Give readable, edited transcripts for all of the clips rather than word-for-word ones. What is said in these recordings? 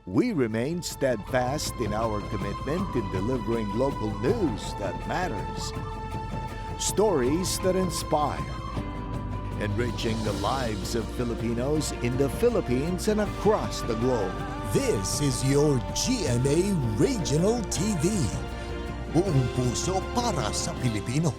We remain steadfast in our commitment in delivering local news that matters, stories that inspire, enriching the lives of Filipinos in the Philippines and across the globe. This is your GMA Regional TV. Buong puso para sa Pilipino.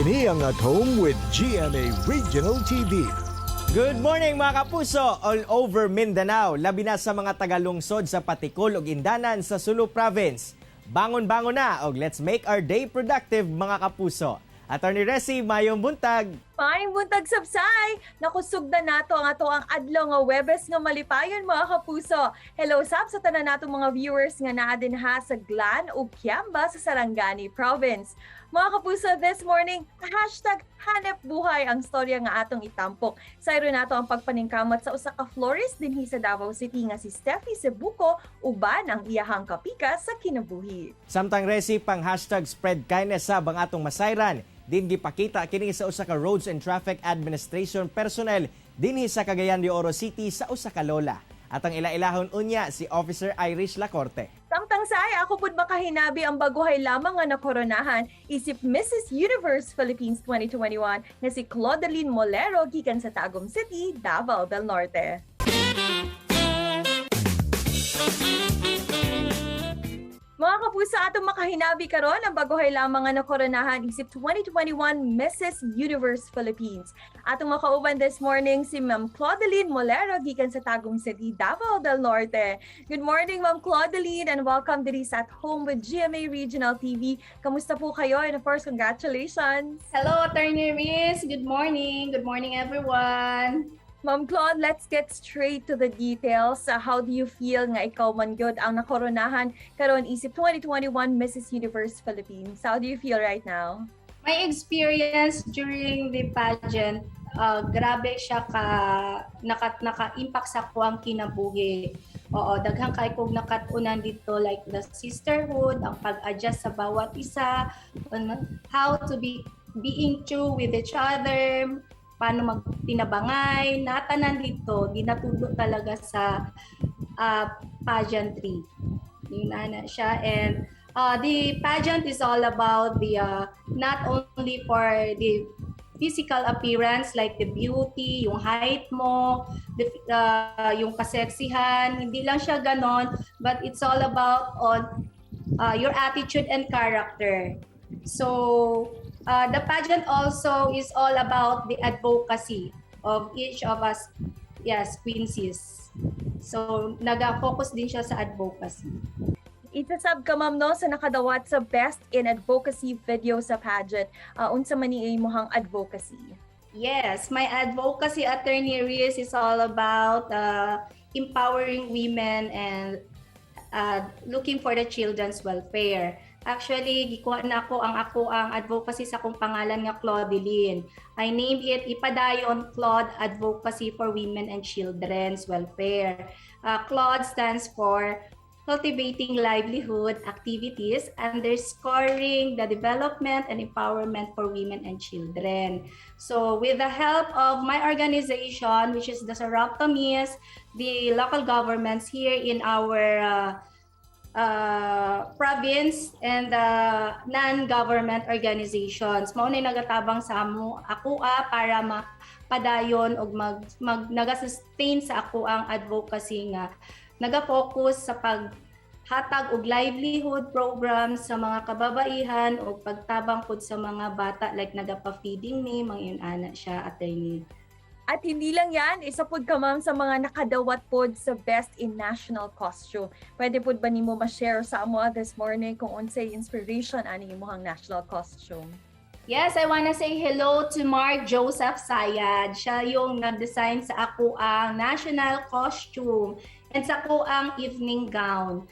Kini ang At Home with GMA Regional TV. Good morning, mga kapuso all over Mindanao, labi na sa mga tagalungsod sa Patikul ug Indanan sa Sulu Province. Bangon-bangon na og let's make our day productive, mga kapuso. Attorney Resi, mayong buntag. Maayong buntag, sabsay! Nakusog na nato ang ato ang adlaw nga Webes nga malipayon, mga kapuso. Hello sab sa tanan natong mga viewers nga naa dinha sa Glan ug Kiamba sa Sarangani Province. Mga kapuso, this morning, #HanepBuhay ang storya nga atong itampok. Sayro nato ang pagpaningkamot sa usa ka florist dinhi sa Davao City nga si Steffi Cebuco uban ang iyahang kapika sa kinabuhi. Samtang Resi, pang #SpreadKindness sab ang atong masayran. Din gipakita kini sa usa ka Roads and Traffic Administration personnel dinhi sa Cagayan de Oro City sa usa ka lola. At ang ila-ilahon unya si Officer Irish Lacorte. Samtang say, ako pud makahinabi ang baguhay lamang nga nakoronahan isip Mrs. Universe Philippines 2021 nga si Claudeline Molero gikan sa Tagum City, Davao del Norte. Mga kapuso, atong makahinabi karon ang baguhay lamang nga nakoronahan isip 2021 Mrs. Universe Philippines. Atong makauban this morning si Ma'am Claudeline Molero gikan sa Tagum City, Davao del Norte. Good morning, Ma'am Claudeline, and welcome diri sa At Home with GMA Regional TV. Kamusta po kayo? And of course, congratulations. Hello, Attorney Riz. Good morning. Good morning, everyone. Ma'am Claude, let's get straight to the details. How do you feel nga ikaw man gyud ang nakoronahan karon isip 2021 Mrs. Universe Philippines? How do you feel right now? My experience during the pageant, grabe siya ka naka-impact sa akoang kinabuhi. Oo, daghan kay kog nakat-unan dito, like the sisterhood, ang pag-adjust sa bawat isa, on how to be being true with each other, paano magtinabangay, natanan dito, ginatudlo talaga sa pageantry. Yun na siya. And the pageant is all about the not only for the physical appearance like the beauty, yung height mo, yung kaseksihan, hindi lang siya ganon, but it's all about on your attitude and character. So, the pageant also is all about the advocacy of each of us, yes, queensies. So, naga-focus din siya sa advocacy. Isa sab ka, ma'am, no, sa nakadawat sa Best in Advocacy video sa pageant. Unsa man ni imong advocacy? Yes, my advocacy, Attorney Riz, is all about empowering women and looking for the children's welfare. Actually, gikuha na ako ang advocacy sa akong pangalan nga Claudeline. I named it Ipadayon Claude Advocacy for Women and Children's Welfare. Claude stands for Cultivating Livelihood Activities Underscoring the Development and Empowerment for Women and Children. So with the help of my organization, which is the Saraptomis, the local governments here in our province and the non-government organizations. Mao na nagatabang sa amo ako para mapadayon og mag naga-sustain sa ako ang advocacy nga naga-focus sa paghatag og livelihood program sa mga kababaihan o pagtabang pud sa mga bata, like nagapa-feeding ni mga ana siya, attorney. At hindi lang yan, isa pud ka, ma'am, sa mga nakadawat pod sa Best in National Costume. Pwede pud ba nimo ma-share sa amo this morning kung unsay inspiration ani imong national costume? Yes, I wanna say hello to Mark Joseph Sayad. Siya yung nag-design sa ako ang national costume and sa ako ang evening gown.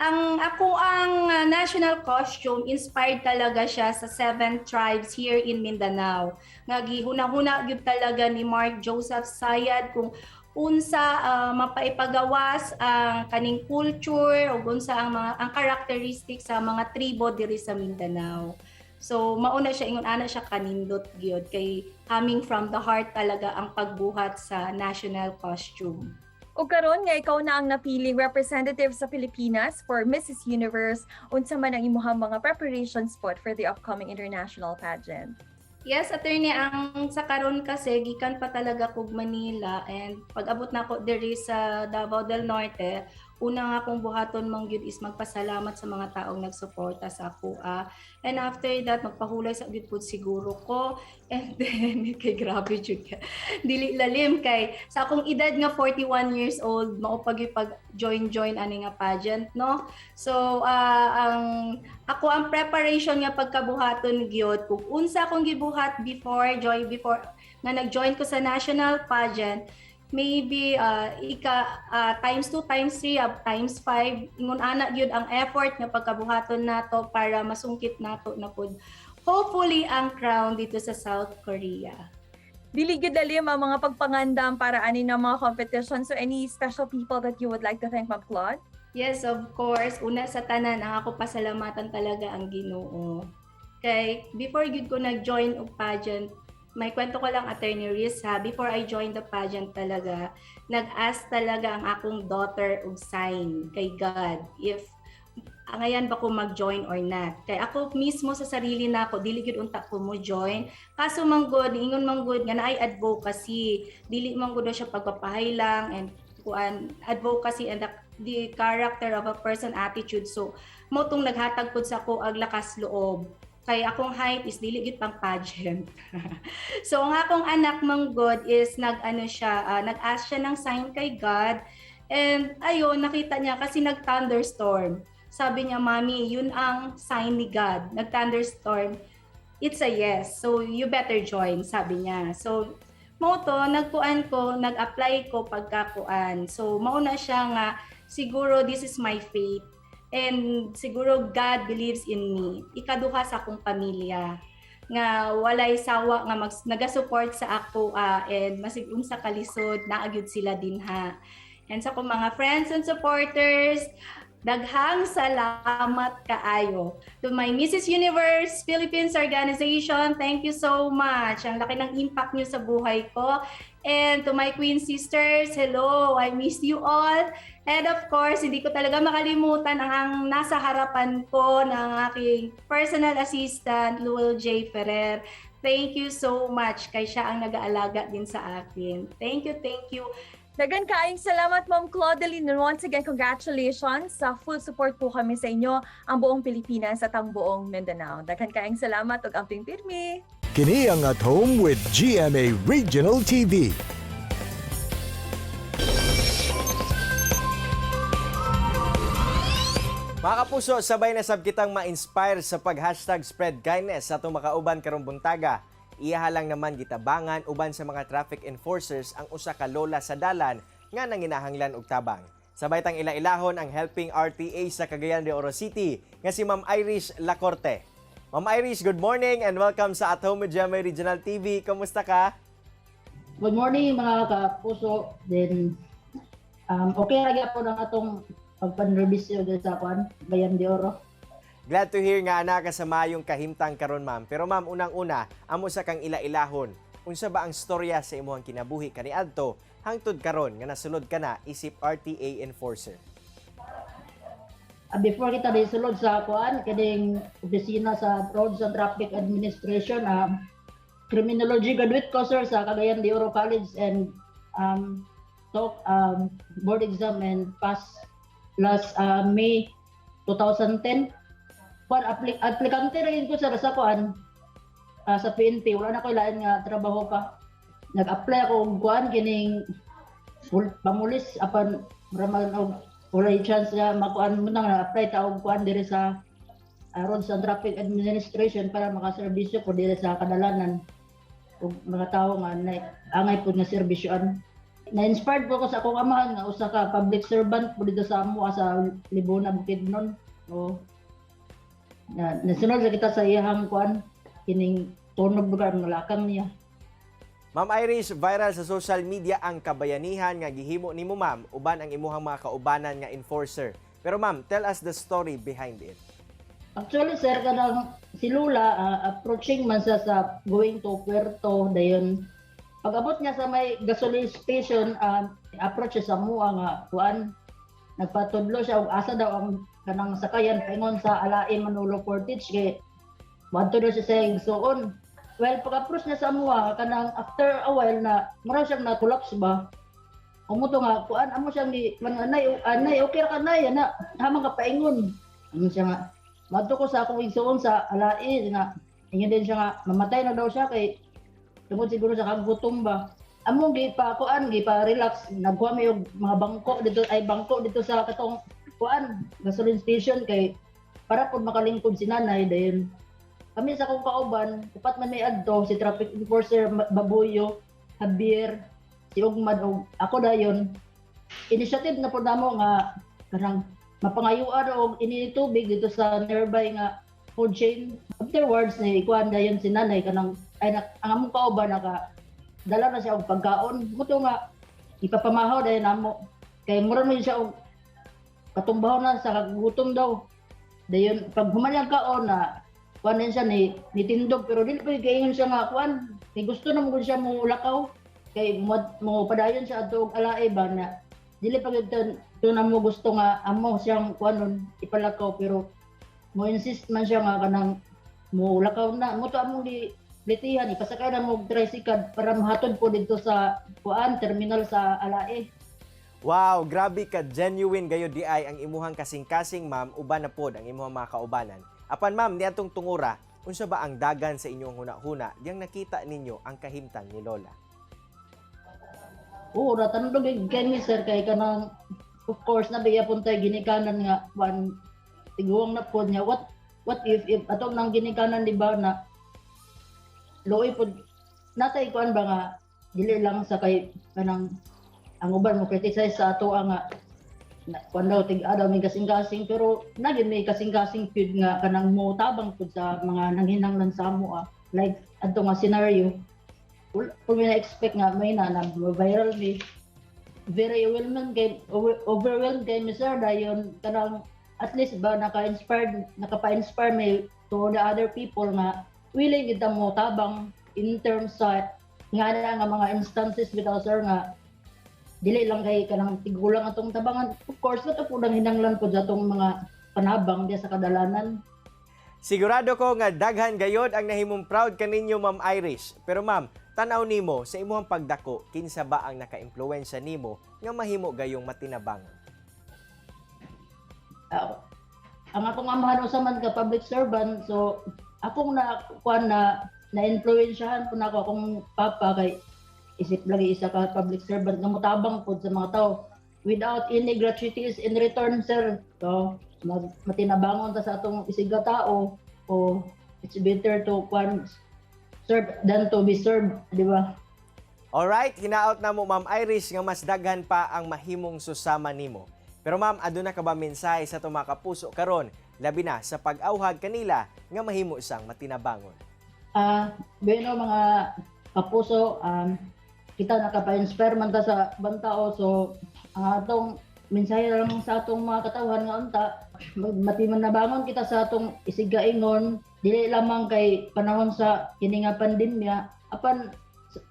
Ang ako ang national costume, inspired talaga siya sa seven tribes here in Mindanao. Nga gihuna-huna gyud talaga ni Mark Joseph Sayad kung unsa mapaipagawas ang kaning culture o unsa ang mga ang characteristics sa mga tribo diri sa Mindanao. So mauna siya, ingon ana siya kanindot gyud kay coming from the heart talaga ang pagbuhat sa national costume. Ug karon nga ikaw na ang napiling representative sa Pilipinas for Mrs. Universe, unsa man ang imuhang mga preparations pod for the upcoming international pageant? Yes, attorney, ang sa karon kasi gikan pa talaga kog Manila and pag abot na ko diri sa Davao del Norte, una nga akong buhaton man gyud is magpasalamat sa mga taong nagsuporta sa ako. And after that, magpahulay sa gyud pud siguro ko. And then kay grabe jud ka. Dili lalim kay sa akong edad nga 41 years old, mao pag pag join join ani nga pageant, no? So ang ako ang preparation nga pagkabuhaton gyud kung unsa akong gibuhat before join, before nga nag-join ko sa national pageant, maybe ika times 2, times 3, times 5, ingon ana gyud ang effort nga pagkabuhaton nato para masungkit nato na pud hopefully ang crown dito sa South Korea. Dili gyud lalim ang mga pagpangandam para ani ng mga competition. So any special people that you would like to thank, Ma'am Claude? Yes, of course. Una sa tanan, ang ako pasalamatan talaga ang Ginoo. Kay before gyud ko nag-join og pageant, may kwento ko lang, Attorney Riz, ha, before I joined the pageant talaga, nag-ask talaga ang akong daughter og sign kay God if angayan ba ko mag-join or not. Kay ako mismo sa sarili nako, dili gyud unta ko mo join. Kaso man gud, ingon man gud nga naay advocacy, dili man gud siya pagpapahay lang and kuan, advocacy and the character of a person, attitude. So mo tong naghatag pud sa ako ag lakas loob kay akong height is dili gyud pang pageant. So ang akong anak man gud is nag ano siya, nag-ask siya ng sign kay God and ayun, nakita niya kasi nag-thunderstorm. Sabi niya, "Mommy, yun ang sign ni God. Nag-thunderstorm. It's a yes. So you better join," sabi niya. So mao to, nagkuan ko, nag-apply ko pagkakuan. So mauna siya nga siguro this is my fate and siguro God believes in me. Ikaduha sa akong pamilya nga walay sawa nga nagasupport sa ako and masig unsa kalisod naa gyud sila dinha. And sa akong mga friends and supporters, daghang salamat kaayo. To my Mrs. Universe Philippines organization, thank you so much. Ang laki ng impact niyo sa buhay ko. And to my Queen Sisters, hello, I miss you all. And of course, hindi ko talaga makalimutan ang nasa harapan ko ng aking personal assistant, Luel J. Ferrer. Thank you so much kay siya ang nag-aalaga din sa akin. Thank you, thank you. Daghan kaayong salamat, Ma'am Claudeline. And once again, congratulations. Sa full support po kami sa inyo, ang buong Pilipinas at ang buong Mindanao. Daghan kaayong salamat ug amping pirmi. Kini ang At Home with GMA Regional TV. Mga kapuso, sabay na sab kitang ma-inspire sa pag-#SpreadKindness sa atong makauban karong buntaga. Iyaha lang naman gitabangan uban sa mga traffic enforcers ang usa ka lola sa dalan nga nanginahanglan og tabang. Sabay tang ila-ilahon ang helping RTA sa Cagayan de Oro City nga si Ma'am Irish Lacorte. Ma'am Irish, good morning and welcome sa At Home with GMA Regional TV. Kamusta ka? Good morning, mga kapuso. Then okay ra gyapon ang atong pagpanserbisyo diri sa kuan, Cagayan de Oro. Glad to hear nga ana ka sa mayong kahimtang karon, ma'am. Pero ma'am, unang-una, amo sa kang ila-ilahon. Unsa ba ang storya sa imong kinabuhi kaniadto hangtod karon nga nasulod ka na isip RTA enforcer? Before kita sulod sa kuan, kining opisina sa Roads and Traffic Administration, criminology graduate ko, sir, sa Cagayan de Oro College and took board exam and pass last May 2010. Kuan, aplikante rin ko, sir, sa kuan, sa PNP. Wala na ko lain nga trabaho pa. Nag-apply ako og kuan kining pamulis, apan mura man og walay chance nga makuan mo nang na-apply ta og kuan diri sa Roads and Traffic Administration para makaserbisyo ko diri sa kadalanan ug mga tawo nga na, angay pud nga serbisyoan. Na-inspired po ko sa akong amahan nga usa ka public servant po dito sa amo sa Libona, Bukidnon. O na nasunod sa kita sa iyahang kuan kining tunog lugar nga lakang niya. Ma'am Irish, viral sa social media ang kabayanihan nga gihimo nimo, ma'am, uban ang imuhang mga kaubanan nga enforcer. Pero ma'am, tell us the story behind it. Actually, sir, kanang si Lola, approaching man siya sa going to Puerto, dayon pag abot niya sa may gasoline station, approach siya sa mua nga kuan, nagpatudlo siya og asa daw ang kanang sakayan paingon sa Alae Manolo Fortich kay moadto daw siya sa igsuon. Well, pag approach niya sa mua, kanang after a while na mura siyang na collapse ba. Umuto nga kuan amo siyang ni man, "Anay, anay, okay ra ka, nay?" Ana hamang ka paingon. Ano siya nga, "Madto ko sa akong igsuon sa Alae," nga ingon din siya nga mamatay na daw siya kay tungod siguro sa kagutom ba. Among gi pa kuan, gi pa relax, nagkuha mi og mga bangko dito, ay bangko dito sa katong kuan gasoline station kay para pud makalingkod si nanay. Dayon kami sa akong kauban, upat man may adto, si traffic enforcer Babuyo, Javier, si Ugmad og ako. Dayon initiative na pud namo nga kanang mapangayuan og ini tubig dito sa nearby nga food chain. Afterwards ni kuan dayon si nanay kanang ay na, ang among kauban naka dala na siya og pagkaon. Muto nga ipapamahaw dayon namo kay mura man siya og katumbaw na sa kagutom daw. Dayon pag human niyang kaon na kuan din siya ni nitindog, pero dili pa kaingon siya nga kuan kay gusto na mo gud siya mo lakaw kay mo padayon siya adto og Alae ba na dili pa gyud to na mo gusto nga amo siyang kuanon ipalakaw, pero mo insist man siya nga kanang mo lakaw na mo to. Among di litihan ipasakay na mo og tricycle para mahatod po didto sa kuan terminal sa Alae. Wow, grabe ka genuine gayud di ay ang imuhang kasing-kasing, ma'am, uban na pod ang imuhang mga kaubanan. Apan ma'am, niadtong tungura, unsa ba ang dagan sa inyong huna-huna diyang nakita ninyo ang kahimtang ni Lola? Oo, natandog kay mi, sir, kay kanang of course na bigya pud tay ginikanan nga kuan tiguang na pod niya. What if atong nang ginikanan, di ba, na luoy pod natay kuan ba nga dili lang sa kay kanang ang uban mo criticize sa ato nga na, kuan daw tig daw may kasing-kasing, pero naging may kasing-kasing pud nga kanang mo tabang pud sa mga nanghinanglan sa amo ah. Like adto nga scenario, wala po mi na-expect nga may na na viral mi. Very overwhelmed kay overwhelmed kay mi, sir. Dayon kanang at least ba naka-inspired, nakapa-inspire mi to the other people nga willing kita mo tabang in terms sa nga na nga mga instances bitaw, sir, nga dili lang kay kanang tigulang atong tabangan. Of course kato po nang hinanglan po sa atong mga panabang diya sa kadalanan. Sigurado ko nga daghan gayod ang nahimong proud kaninyo, Ma'am Irish. Pero ma'am, tan-aw nimo sa imuhang pagdako, kinsa ba ang naka-impluwensya nimo nga mahimo gayong matinabangon? Ang akong amahan usa man ka public servant, so akong na kuan na na-influensyahan po nako akong papa kay isip lagi isa ka public servant nga motabang pod sa mga tao without any gratuities in return, sir. So matinabangon ta sa atong isig ka tao o it's better to kuan serve than to be served, di ba? Alright, hinaot na mo, Ma'am Irish, nga mas daghan pa ang mahimong susama nimo. Pero ma'am, aduna ka ba mensahe sa atong mga kapuso karon, labi na sa pag-awhag kanila nga mahimo isang matinabangon? Ah, bueno, mga kapuso, kita nakapa-inspire man ta sa ibang tao, so ang atong mensahe lang sa atong mga katawhan nga unta matiman kita sa atong isigkaingon, dili lamang kay panahon sa kini nga pandemya apan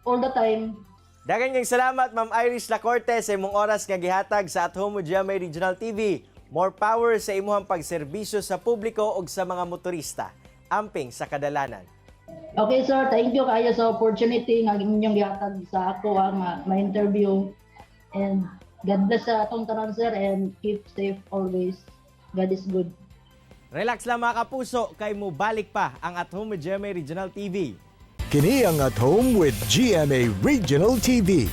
all the time. Daghang kayong salamat, Ma'am Irish Lacorte, sa imong oras nga gihatag sa At Home with GMA Regional TV. More power sa imuhang pagserbisyo sa publiko ug sa mga motorista. Amping sa kadalanan. Okay sir, thank you kayo sa opportunity nga inyong gihatag sa ako ang ma-interview and God bless sa atong tanan, sir, and keep safe always. God is good. Relax lang, mga kapuso, kay mo balik pa ang At Home with GMA Regional TV. Kini ang At Home with GMA Regional TV.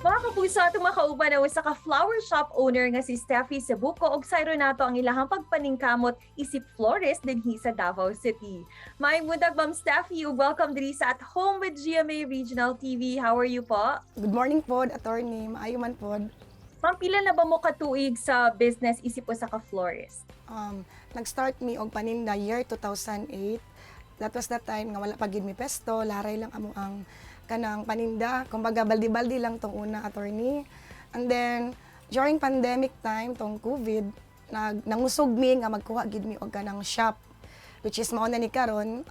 Mga kapuso, atong makauban na usa ka flower shop owner nga si Steffi Cebuco og sayro nato ang ilahang pagpaningkamot isip florist dinhi sa Davao City. Maayong buntag, Ma'am Steffi, ug welcome diri sa At Home with GMA Regional TV. How are you po? Good morning po, attorney. Maayo man po. Ma'am, pila na ba mo katuig sa business isip usa ka florist? Nag-start mi og paninda year 2008. That was the time nga wala pa gid mi pesto, laray lang amo ang kanang paninda. Kumbaga baldi-baldi lang tong una, attorney. And then during pandemic time tong COVID, nangusog mi nga magkuha gid mi og kanang shop, which is mao na ni karon.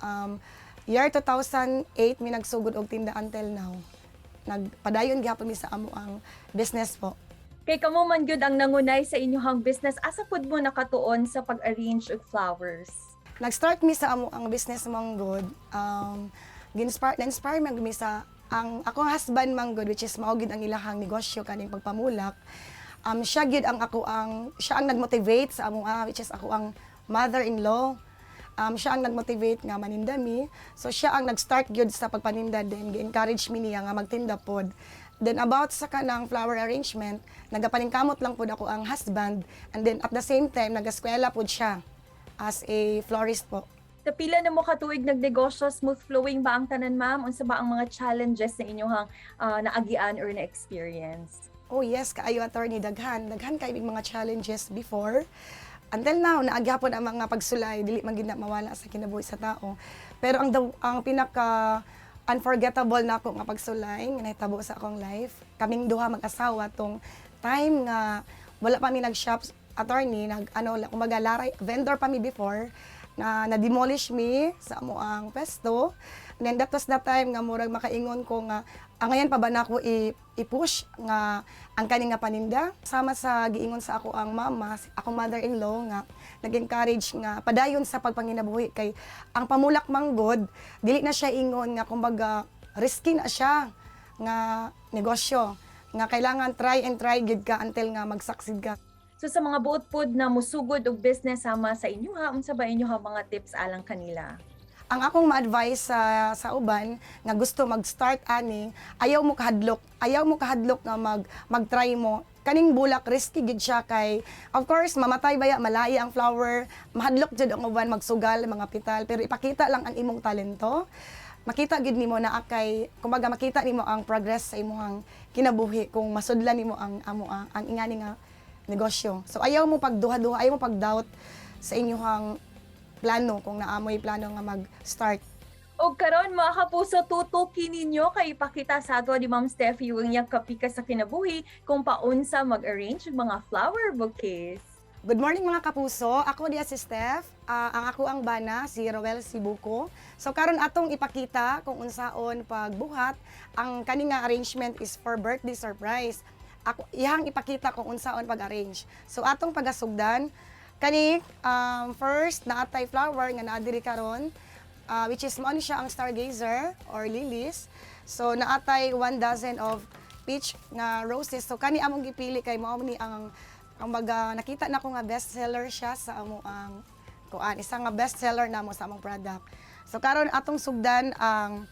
Year 2008 mi nagsugod og tinda until now. Nagpadayon gihapon mi sa amo ang business po. Kay kamo man gyud ang nangunay sa inyong business, asa pud mo nakatuon sa pag-arrange og flowers? Nag-start mi sa amo ang business manggod. Ginspire na-inspire man mi sa ang akong husband manggod, which is mao gid ang ilahang negosyo kaning pagpamulak. Siya gid ang ako ang siya ang nagmotivate sa amo, which is ako ang mother-in-law. Siya ang nagmotivate nga maninda mi. So siya ang nag-start gyud sa pagpaninda, then gi-encourage mi niya nga magtinda pod. Then about sa kanang flower arrangement, nagapaningkamot lang pod ako ang husband, and then at the same time nagaskwela pod siya as a florist po. Sa pila na mo katuig nagnegosyo, smooth flowing ba ang tanan, ma'am? Unsa ba ang mga challenges na inyong naagian or na-experience? Oh yes, kaayo, attorney, daghan. Daghan kay mga challenges before. Until now, naagyapon ang mga pagsulay, dili man gid na mawala sa kinabuhi sa tao. Pero ang pinaka unforgettable na ako nga pagsulay nga nahitabo sa akong life, kaming duha mag-asawa tong time nga wala pa mi nag-shop, attorney, nag ano, kumbaga laray vendor pa mi before na na-demolish mi sa amo ang pesto. And then that was the time nga murag makaingon ko nga angayan pa ba na ako i-push nga ang kaning nga paninda. Sama sa giingon sa ako ang mama, akong mother-in-law nga nag-encourage nga padayon sa pagpanginabuhi kay ang pamulak manggod dili na siya ingon nga kumbaga risky na siya nga negosyo nga kailangan try and try gid ka until nga mag-succeed ka. So sa mga buot pod na musugod og business sama sa inyo ha, unsa ba inyo ha mga tips alang kanila? Ang akong ma-advise sa uban nga gusto mag-start ani, ayaw mo kahadlok. Ayaw mo kahadlok nga mag-try mo. Kaning bulak risky gid siya kay of course mamatay baya, malaya ang flower, mahadlok jud ang uban magsugal mga pital, pero ipakita lang ang imong talento. Makita gid nimo na akay kumbaga makita nimo ang progress sa imong kinabuhi kung masudlan nimo ang amo ang ingani nga negosyo. So ayaw mo pagduha-duha, ayaw mo pag-doubt sa inyong plano kung naamoy plano nga mag-start. Og karon mga kapuso, tutuki ninyo kay ipakita sa ato ni Ma'am Steffi ang iyang kapika sa kinabuhi kung paunsa mag-arrange og mga flower bouquets. Good morning, mga kapuso. Ako diya si Steph. Ang ako ang bana si Roel Sibuco. So karon atong ipakita kung unsaon pagbuhat ang kani nga arrangement is for birthday surprise. Ako iyang ipakita kung unsaon pag-arrange. So atong pagasugdan kani, first naatay flower nga naa diri karon, which is mao ni siya ang stargazer or lilies. So naatay one dozen of peach nga roses. So kani among gipili kay mao ni ang baga nakita na ko nga best seller siya sa amo ang kuan, isa nga best seller namo sa among product. So karon atong sugdan ang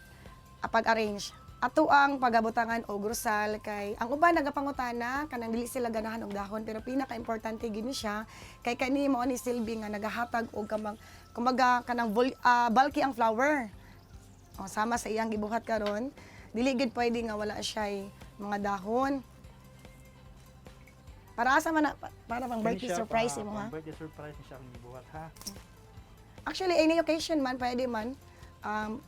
pag-arrange. Ato ang pagabutangan og rosal kay ang uban nagapangutana kanang dili sila ganahan og dahon, pero pinaka-importante gid ni siya kay kani mao ni silbi nga nagahatag og kamang kumbaga kanang bulky ang flower. O, sama sa iyang gibuhat karon, dili gid pwede nga wala siya mga dahon. Para asa man na, para pang Kani birthday siya, surprise imo ha. Pang birthday surprise ni siya akong gibuhat ha. Actually, any occasion man, pwede man.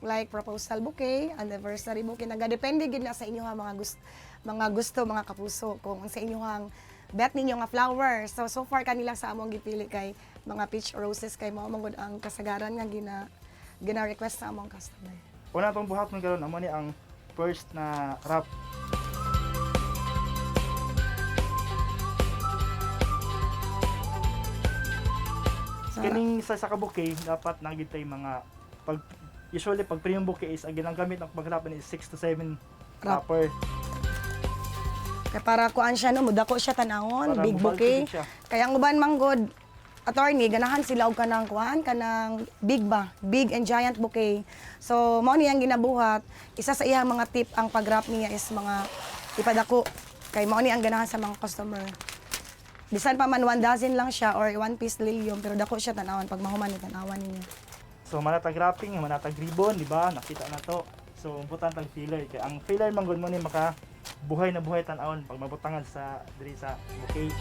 Like proposal bouquet, anniversary bouquet, nagadepende gid na sa inyo ha, mga gusto mga kapuso kung sa inyo bet ninyo nga flower. So so far kanila sa among gipili kay mga peach roses kay mao man gud ang kasagaran nga gina request sa among customer. Una atong buhat man karon amo ni ang first na wrap. Kaning sa ka bouquet dapat nagid tay mga pag usually pag premium bouquet is ang ginagamit ng pag-wrap ni is 6 to 7 Wrap. wrapper. Kay para kuan siya no, mudako siya tanawon, Para big mubalki bouquet. gid siya. Kaya ang uban manggod attorney, ganahan sila og kanang kuan, kanang big ba, big and giant bouquet. So mao ni ang ginabuhat. Isa sa iyang mga tip ang pag-wrap niya is mga ipadako kay mao ni ang ganahan sa mga customer. Bisan pa man one dozen lang siya or one piece lilium, pero dako siya tanawan pag mahuman ni tanawan ninyo. So manatag wrapping, manatag ribbon, di ba? Nakita na to. So importante ang filler kay ang filler man gud mo ni maka buhay na buhay tan-awon pag mabutangan sa diri sa bouquet.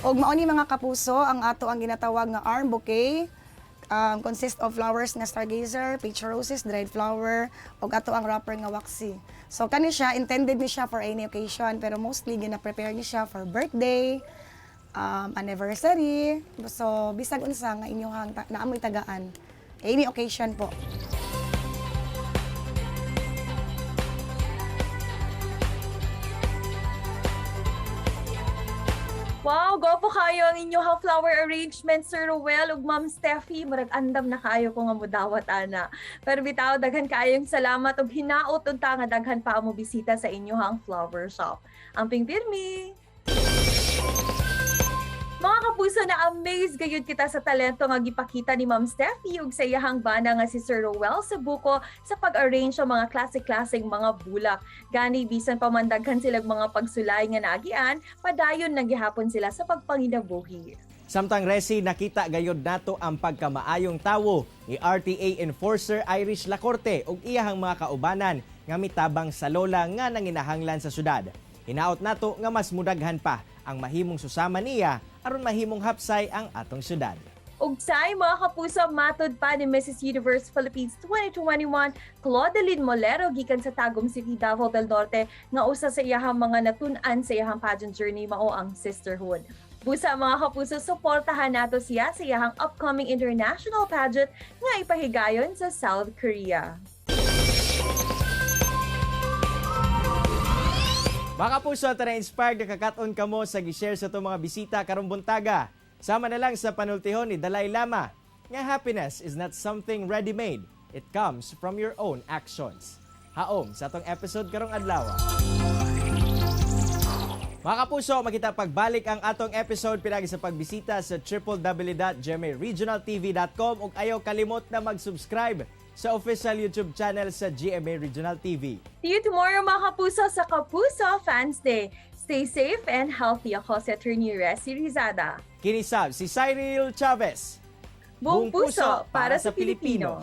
Og mao ni, mga kapuso, ang ato ang ginatawag nga arm bouquet. Consist of flowers nga stargazer, peach roses, dried flower, ug ato ang wrapper nga waxy. So kani siya, intended ni siya for any occasion, pero mostly gina-prepare ni siya for birthday, anniversary. So bisag unsa nga inyong naamoy tagaan. Any occasion po. Wow, gwapo kayo ang inyong flower arrangement, Sir Ruel ug Ma'am Steffi. Murag andam na kaayo ko nga mudawat ana. Pero bitaw, daghan kaayong salamat ug hinaot unta nga daghan pa mo bisita sa inyong flower shop. Amping pirmi! Mga kapuso, na amaze gayud kita sa talento nga gipakita ni Ma'am Steffi ug sa iyahang bana nga si Sir Roel Sabuco sa pag-arrange sa mga klase-klaseng mga bulak. Gani bisan pa man daghan silag mga pagsulay nga naagian, padayon na gihapon sila sa pagpanginabuhi. Samtang Resi, nakita gayod nato ang pagkamaayong tawo ni RTA Enforcer Irish Lacorte ug iyahang mga kaubanan nga mitabang sa lola nga nanginahanglan sa syudad. Hinaot nato nga mas mudaghan pa ang mahimong susama niya aron mahimong hapsay ang atong syudad. Ug say, mga kapuso, matod pa ni Mrs. Universe Philippines 2021, Claudeline Molero gikan sa Tagum City, Davao del Norte, nga usa sa iyahang mga natun-an sa iyahang pageant journey mao ang sisterhood. Busa, mga kapuso, suportahan nato siya sa iyahang upcoming international pageant nga ipahigayon sa South Korea. Mga kapuso, tara, inspired na kakaton kamo sa gi-share sa itong mga bisita karong buntaga. Sama na lang sa panultihon ni Dalai Lama nga happiness is not something ready-made. It comes from your own actions. Haom sa atong episode karong adlaw. Mga kapuso, makita pagbalik ang atong episode pinagi sa pagbisita sa www.gmaregionaltv.com ug ayaw kalimot na mag-subscribe sa official YouTube channel sa GMA Regional TV. See you tomorrow, mga kapuso, sa Kapuso Fans Day. Stay safe and healthy. Ako si Attorney Resi Rizada. Kini sab si Cyril Chavez. Buong puso para sa Pilipino.